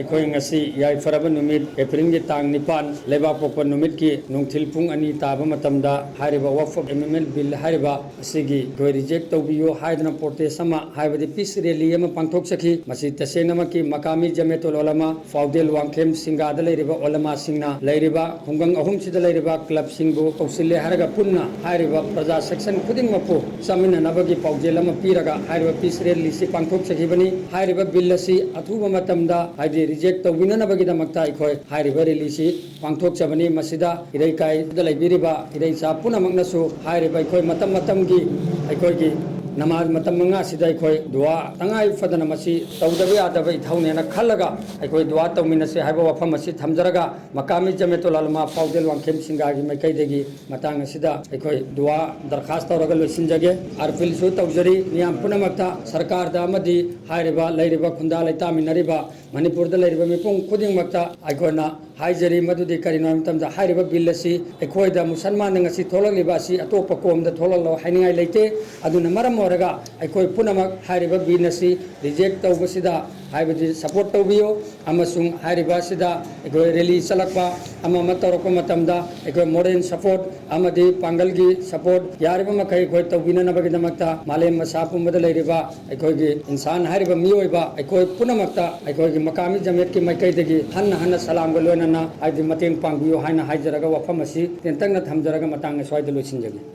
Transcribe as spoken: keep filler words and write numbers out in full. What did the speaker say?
ꯑꯩꯈꯣꯏ ꯉꯁꯤ ꯌꯥꯏꯐꯔꯕ ꯅꯨꯃꯤꯠ, ꯑꯦꯄ꯭ꯔꯤꯜꯒꯤ ꯇꯥꯡ ꯅꯤꯄꯥꯟ, ꯂꯩꯕꯥꯛꯄꯣꯛꯄ ꯅꯨꯃꯤꯠꯀꯤ ꯅꯨꯡꯊꯤꯜ ꯄꯨꯡ ꯑꯅꯤ ꯇꯥꯕ ꯃꯇꯝꯗ ꯍꯥꯏꯔꯤꯕ Waqf Amendment Bill ꯍꯥꯏꯔꯤꯕ ꯑꯁꯤꯒꯤ ꯑꯩꯈꯣꯏ reject ꯇꯧꯕꯤꯌꯨ ꯍꯥꯏꯗꯨꯅ protest ꯑꯃ, ꯍꯥꯏꯕꯗꯤ peace rally ꯑꯃ ꯄꯥꯡꯊꯣꯛꯆꯈꯤ꯫ ꯃꯁꯤ ꯇꯁꯦꯡꯅꯃꯛꯀꯤ ꯃꯀꯥꯃꯤ ꯖꯃꯦꯇꯨꯜ ꯎꯂꯃꯥ ꯄꯥꯎꯗꯦꯜ ꯋꯥꯡꯈꯦꯝ ꯁꯤꯡꯒꯥꯗ ꯂꯩꯔꯤꯕ ꯎꯂꯃꯥꯁꯤꯡꯅ ꯂꯩꯔꯤꯕ ꯈꯨꯡꯒꯪ ꯑꯍꯨꯝꯁꯤꯗ ꯂꯩꯔꯤꯕ clubꯁꯤꯡꯕꯨ ꯀꯧꯁꯤꯜꯂꯦ ꯍꯥꯏꯔꯒ ꯄꯨꯟꯅ ꯍꯥꯏꯔꯤꯕ ꯄ꯭ꯔꯖꯥ section ꯈꯨꯗꯤꯡꯃꯛꯄꯨ ꯆꯥꯃꯤꯟꯅꯅꯕꯒꯤ ꯄꯥꯎꯖꯦꯜ ꯑꯃ ꯄꯤꯔꯒ ꯍꯥꯏꯔꯤꯕ peace rallyꯁꯤ ꯄꯥꯡꯊꯣꯛꯆꯈꯤꯕꯅꯤ꯫ ꯍꯥꯏꯔꯤꯕ bill ꯑꯁꯤ ꯑꯊꯨꯕ ꯃꯇꯝꯗ, ꯍꯥꯏꯗꯤ reject ꯇꯧꯕꯤꯅꯅꯕꯒꯤꯗꯃꯛꯇ ꯑꯩꯈꯣꯏ ꯍꯥꯏꯔꯤꯕ rallyꯁꯤ ꯄꯥꯡꯊꯣꯛꯆꯕꯅꯤ꯫ ꯃꯁꯤꯗ ꯏꯔꯩꯀꯥꯏꯗ ꯂꯩꯕꯤꯔꯤꯕ ꯏꯔꯩꯆꯥ ꯄꯨꯝꯅꯃꯛꯅꯁꯨ ꯍꯥꯏꯔꯤꯕ ꯑꯩꯈꯣꯏ ꯃꯇꯝ ꯃꯇꯝꯒꯤ ꯑꯩꯈꯣꯏꯒꯤ ꯅꯃꯥꯖ ꯃꯇꯝ ꯃꯉꯥꯁꯤꯗ ꯑꯩꯈꯣꯏ ꯗꯨꯋꯥ ꯇꯉꯥꯏ ꯐꯗꯅ ꯃꯁꯤ ꯇꯧꯗꯕ ꯌꯥꯗꯕ ꯏꯊꯧꯅꯦꯅ ꯈꯜꯂꯒ ꯑꯩꯈꯣꯏ ꯗꯨꯋꯥ ꯇꯧꯃꯤꯟꯅꯁꯤ ꯍꯥꯏꯕ ꯋꯥꯐꯝ ꯑꯁꯤ ꯊꯝꯖꯔꯒ, ꯃꯀꯥꯃꯤ ꯖꯃꯦꯇꯨꯜ ꯎꯂꯃꯥ ꯄꯥꯎꯗꯦꯜ ꯋꯥꯡꯈꯦꯝ ꯁꯤꯡꯒꯥꯒꯤ ꯃꯥꯏꯀꯩꯗꯒꯤ ꯃꯇꯥꯡ ꯑꯁꯤꯗ ꯑꯩꯈꯣꯏ ꯗꯨꯋꯥ ꯗꯔꯈꯥꯁ ꯇꯧꯔꯒ ꯂꯣꯏꯁꯤꯟꯖꯒꯦ꯫ Appealꯁꯨ ꯇꯧꯖꯔꯤ ꯃꯤꯌꯥꯝ ꯄꯨꯝꯅꯃꯛꯇ, ꯁꯔꯀꯥꯔꯗ ꯑꯃꯗꯤ ꯍꯥꯏꯔꯤꯕ ꯂꯩꯔꯤꯕ ꯈꯨꯟꯗꯥ ꯂꯩꯇꯥꯃꯤꯟꯅꯔꯤꯕ ꯃꯅꯤꯄꯨꯔꯗ ꯂꯩꯔꯤꯕ ꯃꯤꯄꯨꯝ ꯈꯨꯗꯤꯡꯃꯛꯇ ꯑꯩꯈꯣꯏꯅ ꯍꯥꯏꯖꯔꯤ꯫ ꯃꯗꯨꯗꯤ ꯀꯔꯤꯅꯣ ꯍꯥꯏꯕ ꯃꯇꯝꯗ, ꯍꯥꯏꯔꯤꯕ bill ꯑꯁꯤ ꯑꯩꯈꯣꯏꯗ ꯃꯨꯁꯜꯃꯥꯟꯅ ꯉꯁꯤ ꯊꯣꯛꯂꯛꯂꯤꯕ ꯑꯁꯤ ꯑꯇꯣꯞꯄ ꯀꯣꯝꯗ ꯊꯣꯛꯂꯛꯂꯣ ꯍꯥꯏꯅꯤꯡꯉꯥꯏ ꯂꯩꯇꯦ꯫ ꯑꯗꯨꯅ ꯃꯔꯝ ꯑꯣꯏꯔꯒ ꯑꯩꯈꯣꯏ ꯄꯨꯝꯅꯃꯛ ꯍꯥꯏꯔꯤꯕ bill ꯑꯁꯤ reject ꯇꯧꯕꯁꯤꯗ, ꯍꯥꯏꯕꯗꯤ support ꯇꯧꯕꯤꯌꯨ꯫ ꯑꯃꯁꯨꯡ ꯍꯥꯏꯔꯤꯕ ꯑꯁꯤꯗ ꯑꯩꯈꯣꯏ rally ꯆꯠꯂꯛꯄ ꯑꯃ ꯑꯃ ꯇꯧꯔꯛꯄ ꯃꯇꯝꯗ ꯑꯩꯈꯣꯏ moral support ꯑꯃꯗꯤ ꯄꯥꯡꯒꯜꯒꯤ support ꯌꯥꯔꯤꯕ ꯃꯈꯩ ꯑꯩꯈꯣꯏ ꯇꯧꯕꯤꯅꯅꯕꯒꯤꯗꯃꯛꯇ ꯃꯥꯂꯦꯝ ꯃꯁꯥ ꯄꯨꯝꯕꯗ ꯂꯩꯔꯤꯕ ꯑꯩꯈꯣꯏꯒꯤ ꯏꯟꯁꯥꯟ ꯍꯥꯏꯔꯤꯕ ꯃꯤꯑꯣꯏꯕ ꯑꯩꯈꯣꯏ ꯄꯨꯝꯅꯃꯛꯇ ꯑꯩꯈꯣꯏꯒꯤ ꯃꯀꯥꯃꯤ ꯖꯃꯦꯠꯀꯤ ꯃꯥꯏꯀꯩꯗꯒꯤ ꯍꯟꯅ ꯍꯟꯅ ꯁꯂꯥꯝꯒ ꯂꯣꯏꯅꯅ ꯍꯥꯏꯗꯤ ꯃꯇꯦꯡ ꯄꯥꯡꯕꯤꯌꯨ ꯍꯥꯏꯅ ꯍꯥꯏꯖꯔꯒ ꯋꯥꯐꯝ ꯑꯁꯤ ꯇꯦꯟꯇꯛꯅ ꯊꯝꯖꯔꯒ ꯃꯇꯥꯡ ꯑꯁ꯭ꯋꯥꯏꯗ ꯂꯣꯏꯁꯤꯟꯖꯒꯦ꯫